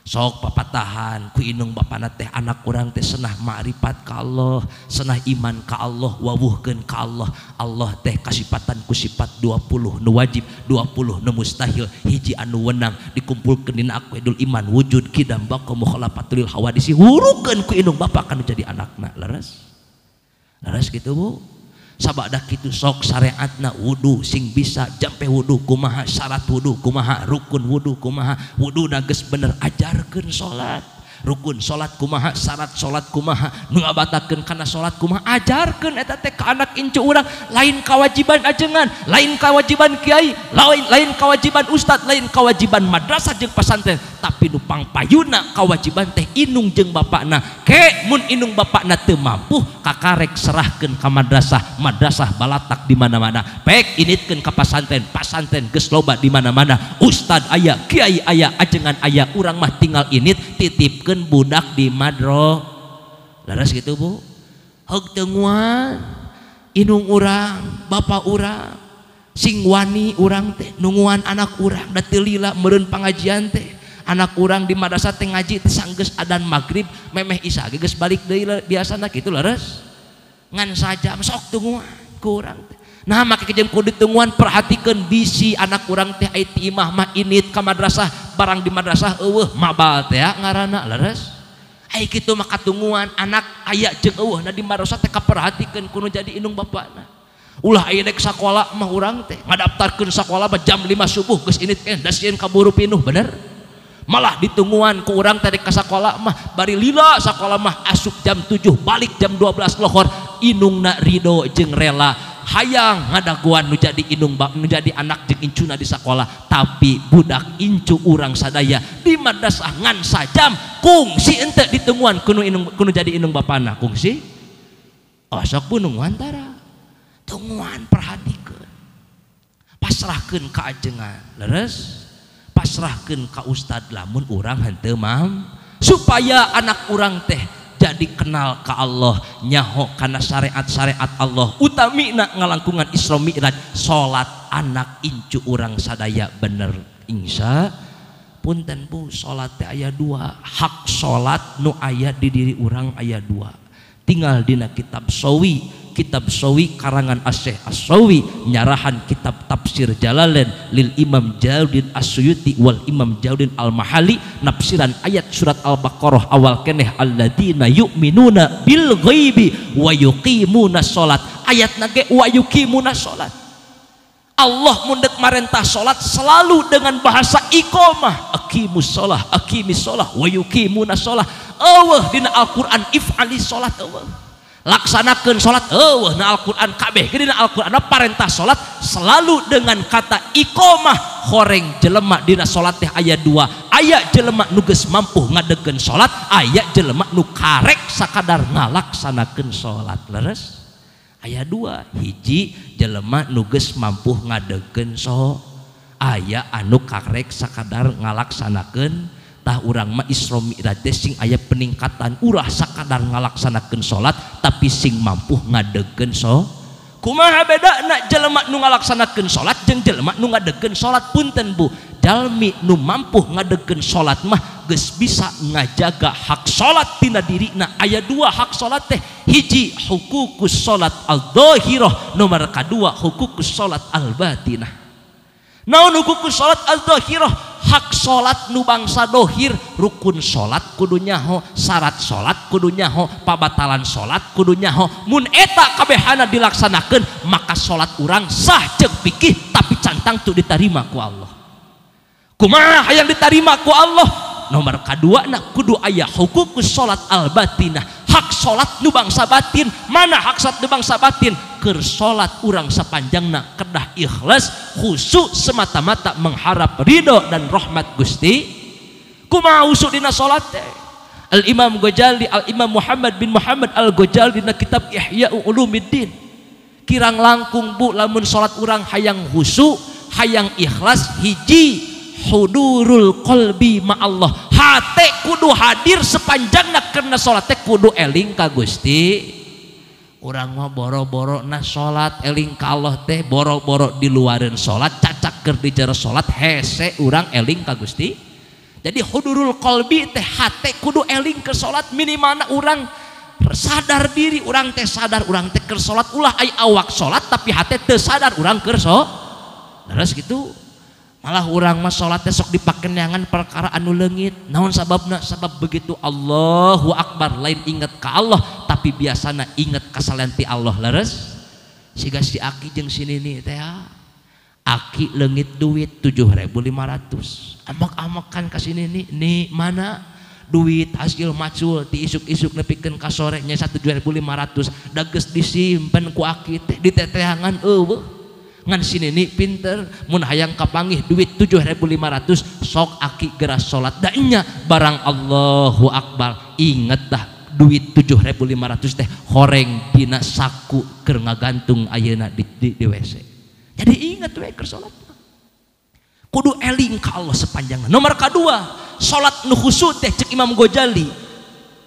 Sok papatahan ku indung bapana teh anak urang teh senah ma'rifat ka Allah, senah iman ka Allah, wawuhkeun ka Allah. Allah teh kasipatan ku sifat 20 nu wajib, 20 nu mustahil, hiji anu wenang dikumpulkeun dina aqidul iman wujud kidam baqa mukhalafatul hawadisi hurukeun ku indung bapa kanu jadi anakna. Leres? Leres kitu bu? Sabada kitu sok syariatna wudu sing bisa jampe wudu kumaha syarat wudu kumaha rukun wudu kumaha wuduna geus bener ajarkeun salat rukun salat kumaha syarat salat kumaha nu ngabatakeun kana salat kumaha ajarkeun eta teh ka anak incu urang lain kewajiban ajengan lain kewajiban kiai lain kewajiban ustad lain kewajiban madrasah jeung pesantren tapi nu pangpayuna kewajiban teh indung jeung bapakna ke mun indung bapakna teu mampu kakarek serahkeun ka madrasah madrasah balatak di mana-mana pek initkeun ka pasantren pasantren geus loba di mana-mana ustad aya kiai aya ajengan aya urang mah tinggal init titipkeun budak di madro. Leres gitu bu? Heug teu nguan indung urang bapak urang sing wani urang teh nunguan anak urang da teu lila meureun pangajian teh anak urang di madrasah teh ngaji teh sanggeus adan magrib memeh isya ge geus balik deui biasana kitu leres ngan sajam sok tungguan ku urang teh. Nah make jeung kudu tungguan perhatikeun bisi anak urang teh ai ti imah mah init ka madrasah barang di madrasah eueuh mabal teh ngaranna leres ai kitu mah katungguan anak aya jeung eueuhna di madrasah teh kaperhatikeun kudu jadi indung bapakna. Ulah aya rek sakola mah urang teh ngadaftarkeun sakola mah jam 5 subuh geus init keneh da sieun kaburu pinuh bener. Malah ditungguan ku urang tadi ka sakola mah bari lila sakola mah asup jam 7 balik jam 12 lohor indungna ridho jeung rela hayang ngadaguan nu jadi indung nu jadi anak jeung incuna di sakola tapi budak incu urang sadaya di madrasah ngan sajam kungsi ente ditungguan kudu indung kudu jadi indung bapana kungsi oh sok pununguan tara tungguan perhatikeun pasrahkeun ka ajengan leres pasrahkeun ka ustad lamun urang henteu mam supaya anak urang teh jadi kenal ka Allah nyaho kana syariat-syariat Allah utamina ngalangkungan Isra Mi'raj salat anak incu urang sadaya bener insya punten bu salat teh aya dua hak salat nu aya di diri urang aya dua tinggal dina kitab Sawi kitab Sawi karangan Asy-Syaikh As-Sawi nyarahan kitab tafsir Jalalain lil Imam Jalaluddin As-Suyuti wal Imam Jalaluddin Al-Mahali nafsiran ayat surat Al-Baqarah awal keneh alladzina yu'minuna bil ghaibi wa yuqimuna sholat ayat nage wa yuqimuna sholat. Allah mundek marentah sholat selalu dengan bahasa iqamah aqimus sholah aqimis sholah wa yuqimuna sholah eueuh dina Al-Qur'an if'ali sholat eueuh laksanakeun salat eueuh na Al-Qur'an kabeh ge dina Al-Qur'an parentah salat selalu dengan kata iqamah horeng jelema dina salat teh aya dua aya jelema nu geus mampu ngadegkeun salat aya jelema nu karek sakadar ngalaksanakeun salat leres aya dua hiji jelema nu geus mampu ngadegkeun aya anu karek sakadar ngalaksanakeun tah urang mah Isra Mi'raj teh sing aya peningkatan ulah sakadar ngalaksanakeun salat tapi sing mampu ngadegkeun kumaha bedana jelema nu ngalaksanakeun salat jeung jelema nu ngadegkeun salat punten bu Jalmi nu mampu ngadegkeun salat mah geus bisa ngajaga hak salat tina dirina. Aya dua hak salat teh, hiji hukukus salat al-dhahirah, nomor kadua hukukus salat al-batinah. Naon hukukus salat al-dhahirah? Hak salat nu bangsa dohir, rukun salat kudu nyaho, syarat salat kudu nyaho, pabatalan salat kudu nyaho. Mun eta kabehana dilaksanakeun maka salat urang sah jeung fikih tapi cantang tu ditarima ku Allah. Kumaha hayang ditarima ku Allah? Nomor kadua na kudu aya hukukus salat al-batinah, hak salat nu bangsa batin. Mana hak salat nu bangsa batin? Keur salat urang sapanjangna kedah ikhlas, khusyuk semata-mata mengharap ridho dan rahmat Gusti. Kumaha khusyuk dina salat teh? Al-Imam Ghazali, Al-Imam Muhammad bin Muhammad Al-Ghazali dina kitab Ihya Ulumuddin, kirang langkung bu lamun salat urang hayang khusyuk, hayang ikhlas, hiji hudurul qalbi ma'allah, hate kudu hadir sepanjangna karena salat teh kudu eling ka Gusti. Urang mah boro-boro na salat eling ka Allah teh, boro-boro di luareun salat, cacak keur di jero salat hese urang eling ka Gusti. Jadi hudurul qalbi teh hate kudu eling ke salat, minimalna urang sadar diri, urang teh sadar urang teh keur salat, ulah ai awak salat tapi hate teu sadar urang keur salat. Terus gitu. Malah urang mah salat teh sok dipake neangan perkara anu leungit. Naon sababna? Sabab begitu Allahu Akbar lain inget ka Allah tapi biasana inget ka salian ti Allah. Leres? Siga si aki jeung si nini teh, aki leungit duit 7.500. Amak-amakan ka si nini, nih mana duit hasil macul ti isuk-isuk nepikeun ka sore nya 7.500 da geus disimpen ku aki teh diteteangan eueuh. Ngan si nini pinter mun hayang kapanggih duit 7.500 sok aki geras salat da nya barang Allahu Akbar inget dah duit 7.500 teh horeng dina saku keur ngagantung ayeuna di WC. Jadi inget we keur salat kudu eling ka Allah sepanjangna. Nomor kadua salat nu khusyuk teh cek Imam Ghazali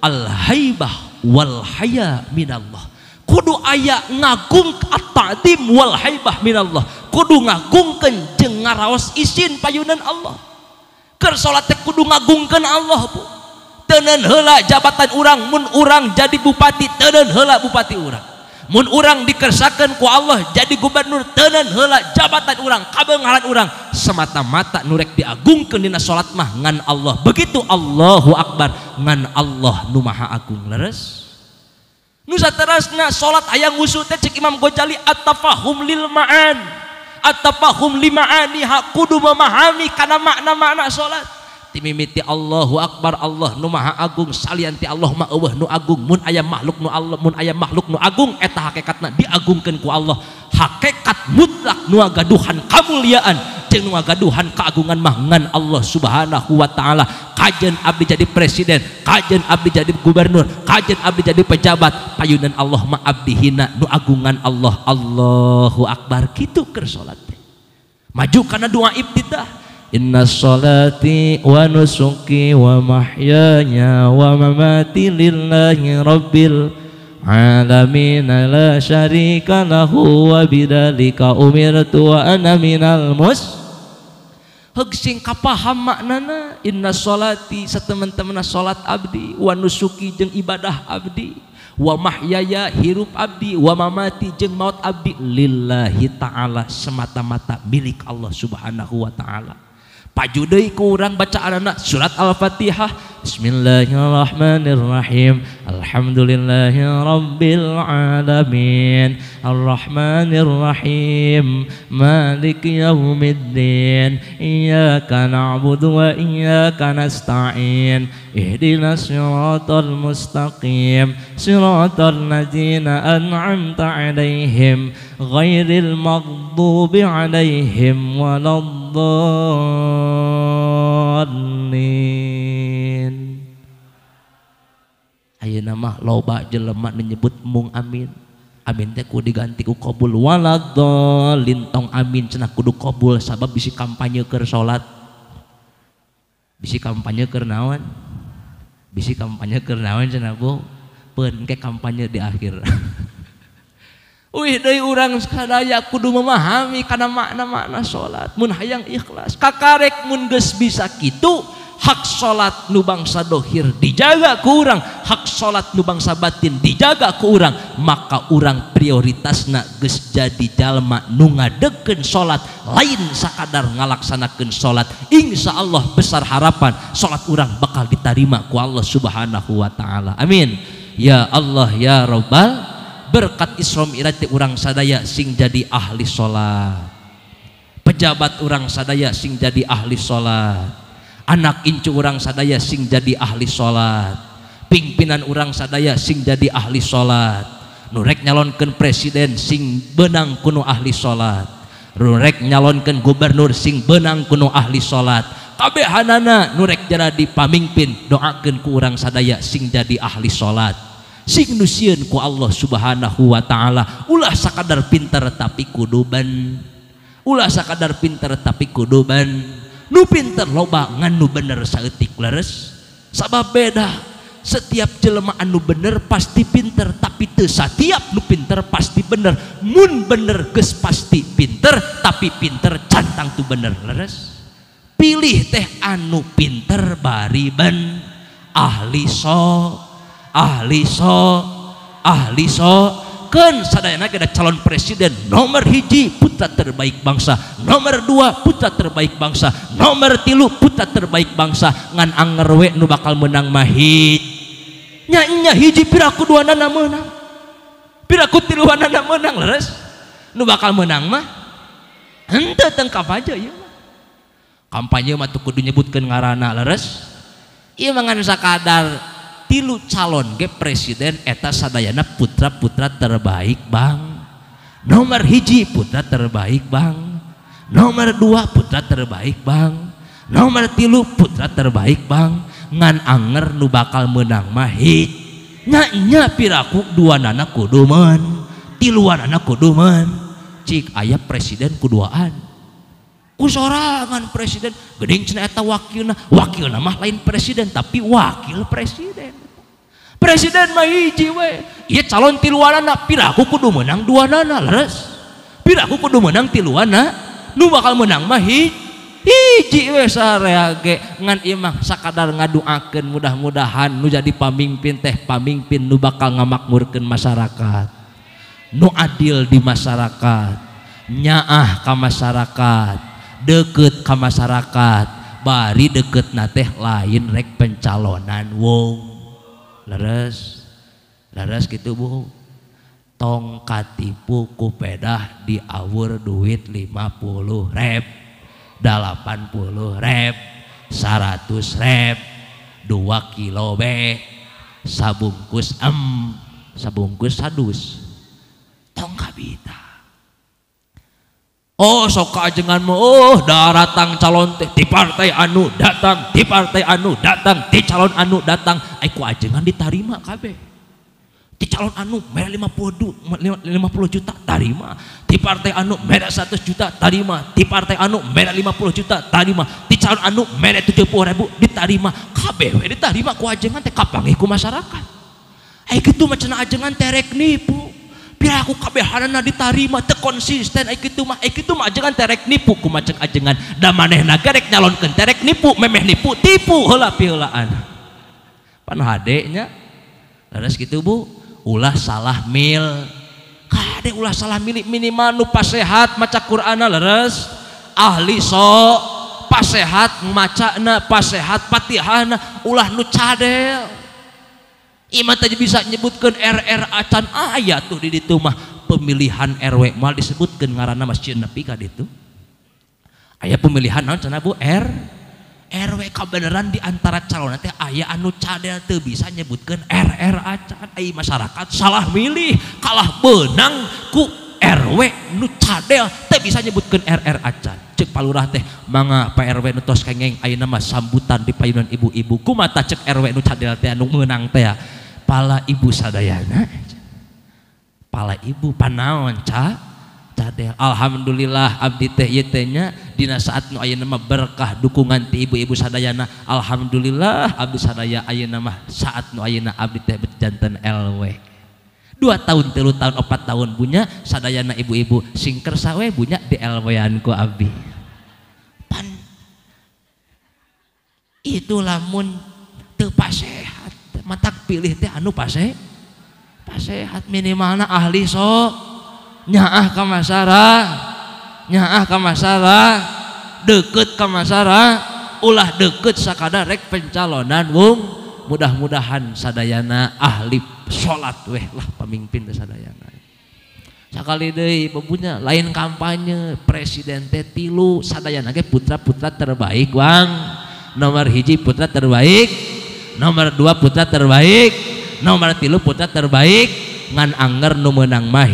al haibah wal haya minallah, kudu aya ngagung at-ta'zim wal haibah minallah, kudu ngagungkeun jeung ngaraos isin payunan Allah. Keur salat teh kudu ngagungkeun Allah bu. Teuneun heula jabatan urang, mun urang jadi bupati teuneun heula bupati urang, mun urang dikersakeun ku Allah jadi gubernur teuneun heula jabatan urang, kabeungharan urang, semata-mata nu rek diagungkeun dina salat mah ngan Allah. Begitu Allahu Akbar ngan Allah nu Maha Agung. Leres? Nusa terasna salat hayang khusyuk teh cek Imam Ghazali at-tafahum lil ma'an, at-tafahum lima'aniha, kudu memahami kana makna-makna salat. Timimiti Allahu Akbar Allah nu Maha Agung, salian ti Allah mah eueuh nu agung, mun aya makhluk nu Allah, mun aya makhluk nu agung eta hakikatna diagungkeun ku Allah. Hakikat mutlak nu gaduhan kamuliaan jeung nu gaduhan keagungan mah ngan Allah Subhanahu wa taala. Kajen abdi jadi presiden, kajen abdi jadi gubernur, kajen abdi jadi pejabat, payunan Allah mah abdi hina nu agungan Allah. Allahu Akbar kitu keur salat teh. Maju kana doa ibtidah. Inna sholati wa nusuki wa mahyaya wa mamati lillahi rabbil alamin la syarika lahu wa bidzalika umirtu wa ana minal mus. Heug sing kapaham maknana inna sholati sateman-temena salat abdi, wa nusuki jeung ibadah abdi, wa mahyaya hirup abdi, wa mamati jeung maut abdi, lillahi ta'ala semata-mata milik Allah Subhanahu wa ta'ala. Paju deui ku urang bacaanana surat Al-Fatihah. Bismillahirrahmanirrahim. Alhamdulillahi rabbil alamin. Arrahmanirrahim. Maliki yaumiddin. Iyyaka na'budu wa iyyaka nasta'in. Ihdinas siratal mustaqim. Siratal ladzina an'amta 'alaihim ghairil maghdubi 'alaihim waladdallin. Ayeuna mah loba jelema nu nyebut mung amin. Amin teh kudu diganti ku qabul. Waladdallin tong amin cenah kudu qabul sabab bisi kampanye keur salat. Bisi kampanye keur naon? Bisi kampanye keur naon cenah bu? Peun ke kampanye di akhir. Wih deui urang sadaya kudu memahami kana makna-makna salat mun hayang ikhlas. Kakarek mun geus bisa kitu, hak salat nu bangsa dohir dijaga ku urang, hak salat nu bangsa batin dijaga ku urang, maka urang prioritasna geus jadi jalma nu ngadegkeun salat, lain sakadar ngalaksanakeun salat. Insya Allah besar harapan salat urang bakal ditarima ku Allah Subhanahu wa taala. Amin. Ya Allah ya Rabbal. Berkat Isra Mi'raj teh urang sadaya sing jadi ahli salat. Pejabat urang sadaya sing jadi ahli salat. Anak incu urang sadaya sing jadi ahli salat. Pimpinan urang sadaya sing jadi ahli salat. Nu rek nyalonkeun presiden sing beunang kuno ahli salat. Nu rek nyalonkeun gubernur sing beunang kuno ahli salat. Kabehanana nu rek jadi pamimpin doakeun ku urang sadaya sing jadi ahli salat. Sing nu sieun ku Allah Subhanahu wa taala. Ulah sakadar pinter tapi kudu ban. Ulah sakadar pinter tapi kudu ban. Nu pinter loba ngan nu bener saeutik leres. Sabab beda. Setiap jelema anu bener pasti pinter, tapi teu satiap nu pinter pasti bener. Mun bener geus pasti pinter, tapi pinter can tangtu bener leres. Pilih teh anu pinter bari ben ahli so, ahli so, ahli so. Keun sadayana ge calon presiden nomor 1 putra terbaik bangsa, nomor 2 putra terbaik bangsa, nomor 3 putra terbaik bangsa. Ngan anger we nu bakal menang mah nya nya hiji piraku duanana meunang, piraku tiluanana meunang leres. Nu bakal menang mah henteu tengkap aja ieu mah. Kampanye mah teu kudu nyebutkeun ngaranna leres. Ieu mah ngan sakadar 3 calon ge presiden eta sadayana putra-putra terbaik bang. Nomor 1 putra terbaik bang, nomor 2 putra terbaik bang, nomor 3 putra terbaik bang. Ngan anger nu bakal menang mah nya nya piraku duanana kudu men, tiluanana kudu men. Cik aya presiden kuduaan ku sorangan presiden geuning cenah eta wakilna, wakilna mah lain presiden tapi wakil presiden. Presiden mah hiji we, ieu calon tiluanana piraku kudu menang duanana leres. Piraku kudu menang tiluanana, nu bakal menang mah hiji we sarea ge. Ngan ieu mah sakadar ngaduakeun mudah-mudahan nu jadi pamimpin teh pamimpin nu bakal ngamakmurkeun masyarakat, nu adil di masyarakat, nyaah ka masyarakat, deket ka masyarakat, bari deket na teh lain rek pencalonan wong leres. Leres gitu bu. Tong katipu ku pedah diawur duit 50 rep, 80 rep, 100 rep, 2 kilo be, sabungkus em, sabungkus sadus. Tong kabita. Oh sok ajengan mah, oh daratang calon teh di partai anu datang, di partai anu datang, di calon anu datang, ai ku ajengan ditarima kabeh. Di calon anu mere 50 juta tarima, di partai anu mere 100 juta tarima, di partai anu mere 50 juta tarima, di calon anu mere 70.000 ditarima, kabeh we ditarima ku ajengan teh kapanggih ku masyarakat. Ai kitu mah cenah ajengan teh rek nipu. Piraku kabehanana ditarima teu konsisten ai kitu mah, ai kitu mah ajengan terek nipu kumaha cek ajengan. Da manehna ge rek nyalonkeun terek nipu, memeh nipu tipu heula piheulaan. Pan hade nya. Leres kitu bu, ulah salah mil. Kade ulah salah milih minimal nu pasehat maca Qur'anna leres, ahli so pasehat macana, pasehat patihana, ulah nu cadel. Ima tadi bisa nyebutkan RR acan aya tuh di ditu mah pemilihan RW mal disebutkan ngaranna masjid nepi ka ditu. Aya pemilihan naon cenah Bu R RW kabeneran di antara calon teh aya anu cadel teu bisa nyebutkeun RR acan. Ai masyarakat salah milih kalah beunang ku RW nu cadel teu bisa nyebutkeun RR acan. Cek palurah teh mangga Pak RW nu tos kengeng ayeuna mah sambutan di payunan ibu-ibu. Kumaha cek RW nu cadel teh anu meunang teh pala ibu sadayana. Pala ibu panaon ca cadel. Alhamdulillah abdi teh ieu teh nya dina saat nu ayeuna mah berkah dukungan ti ibu-ibu sadayana. Alhamdulillah abdi sadaya ayeuna mah saat nu ayeuna abdi teh janten LW. 2 tahun 3 tahun 4 tahun punya sadayana ibu-ibu sing kersa we punya di elwean ku abdi. Pan itu lamun teu pasehat matak pilih teh anu pasehat minimalna ahli so nyaah ka masyarakat, nyaah ka masyarakat, deket ka masyarakat, ulah deket sakadar rek pencalonan wung. Mudah-mudahan sadayana ahli salat weh lah pemimpin sadayana. Sakali deui bebunya lain kampanye presiden teh tilu sadayana ge putra-putra terbaik wang. Nomor 1 putra terbaik, nomor 2 putra terbaik, nomor 3 putra terbaik. Ngan anger nu meunang mah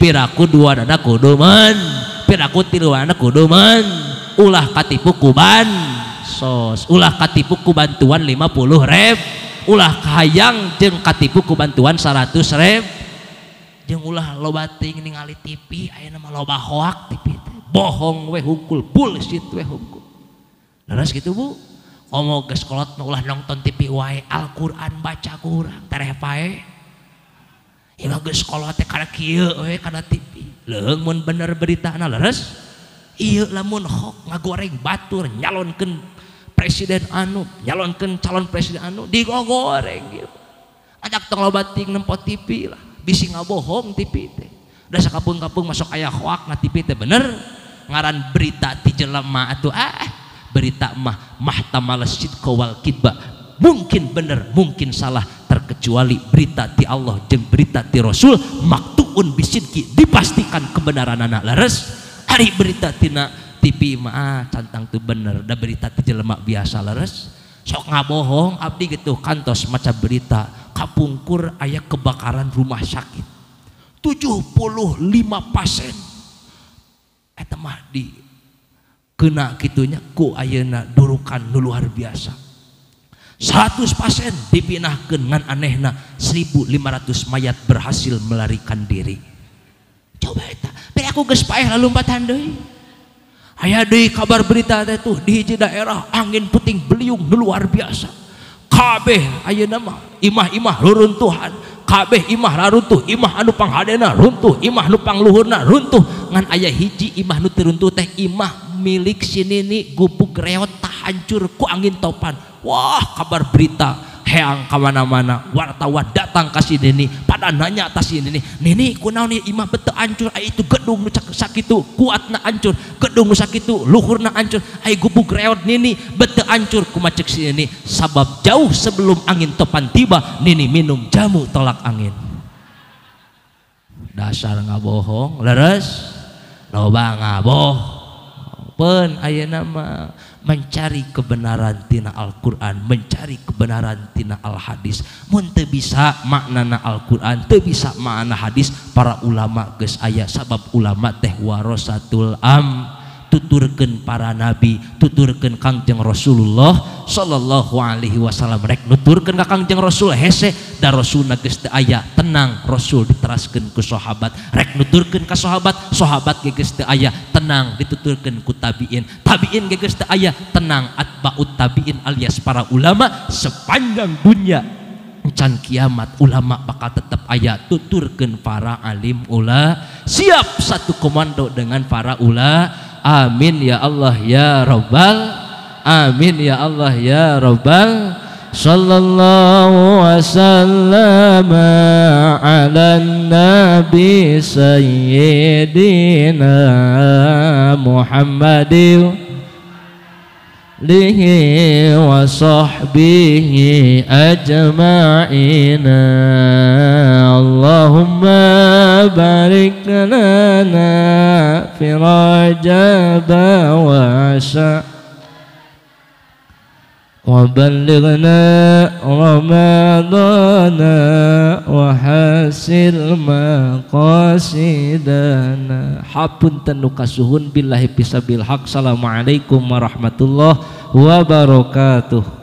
piraku 2 dana kudu men, piraku 3 dana kudu men. Ulah katipu kuban sos, ulah katipu ku bantuan 50 reb, ulah kahayang jeung katipu ku bantuan 100 reb, jeung ulah loba teuing ningali TV ayeuna mah loba hoak TV teh, bohong we hungkul, bullshit we hungkul. Leres kitu Bu, komo geus kolot mah ulah nonton TV wae, Al-Qur'an baca kurang tereh pae. Ieu mah geus kolot teh kana kieu we kana TV. Leuheung mun bener beritana leres. Ieu lamun hok ngagoreng batur nyalonkeun presiden anu, nyalonkeun calon presiden anu digogoreng gitu. Ajak tong loba teuing nempo TV lah, bisi ngabohong TV teh. Da sakapeung-kapeung masuk aya hoak na TV teh bener. Ngaran berita ti jelema atuh berita mah mahtamal sidqa wal kidba. Mungkin bener, mungkin salah, terkecuali berita ti Allah jeung berita ti Rasul maktuun bisidqi, dipastikan kebenaranana leres. Ari berita tina TV mah cantang tuh bener, da berita ti jelema biasa leres. Sok ngabohong abdi gitu kantos maca berita kapungkur aya kebakaran rumah sakit 75 pasien eta mah di kena kitunya ku ayeuna durukan nu luar biasa. 100 pasien dipinahkeun ngan anehna 1.500 mayat berhasil melarikan diri. Coba eta, pe aku geus paeh lalumpatan deui. Aya deui kabar berita teh tuh di hiji daerah angin puting beliung nu luar biasa. Kabeh ayeuna mah imah-imah ruruntuhan, kabeh imah raruntuh, imah anu panghadena runtuh, imah nu pangluhurna runtuh. Ngan aya hiji imah nu teu runtuh teh imah milik si nini gubuk reot tah hancur ku angin topan. Wah, kabar berita heang kamana-mana, wartawan datang ka si nini pada nanya atas si nini, nini kunaon ieu imah bete hancur, ai itu gedung nu sakitu kuatna hancur, gedung nu sakitu luhurna hancur, ai gubuk reot nini bete hancur. Kumaha ceuk si nini, sabab jauh sebelum angin topan tiba nini minum jamu tolak angin. Dasar ngabohong leres, loba ngabohong peun ayeuna mah mencari kebenaran tina Al-Qur'an, mencari kebenaran tina Al-Hadis. Mun teu bisa maknana Al-Qur'an, teu bisa makna hadis, para ulama geus aya, sabab ulama teh warasatul am, tuturkeun para nabi, tuturkeun Kangjeng Rasulullah sallallahu alaihi wasallam. Rek nuturkeun ka Kangjeng Rasul hese da Rasulna geus teu aya, tenang Rasul diteraskeun ku sahabat. Rek nuturkeun ka sahabat, sahabat ge geus teu aya, tenang dituturkeun ku tabiin. Tabiin ge geus teu aya, tenang atba'ut tabiin alias para ulama sepanjang dunia can kiamat ulama bakal tetap aya, tuturkeun para alim ula. Siap satu komando dengan para ula. Amin ya Allah ya Rabbal, amin ya Allah ya Rabbal. Sallallahu wasallam ala nabi sayyidina Muhammadin alihi wa sahbihi ajma'ina. Allahumma barik lana fi Rajab wa wa ballighna Ramadana wa hasil maqasidana. Hapunten nu kasuhun billahi pisabil haq. Assalamualaikum warahmatullahi wabarakatuh.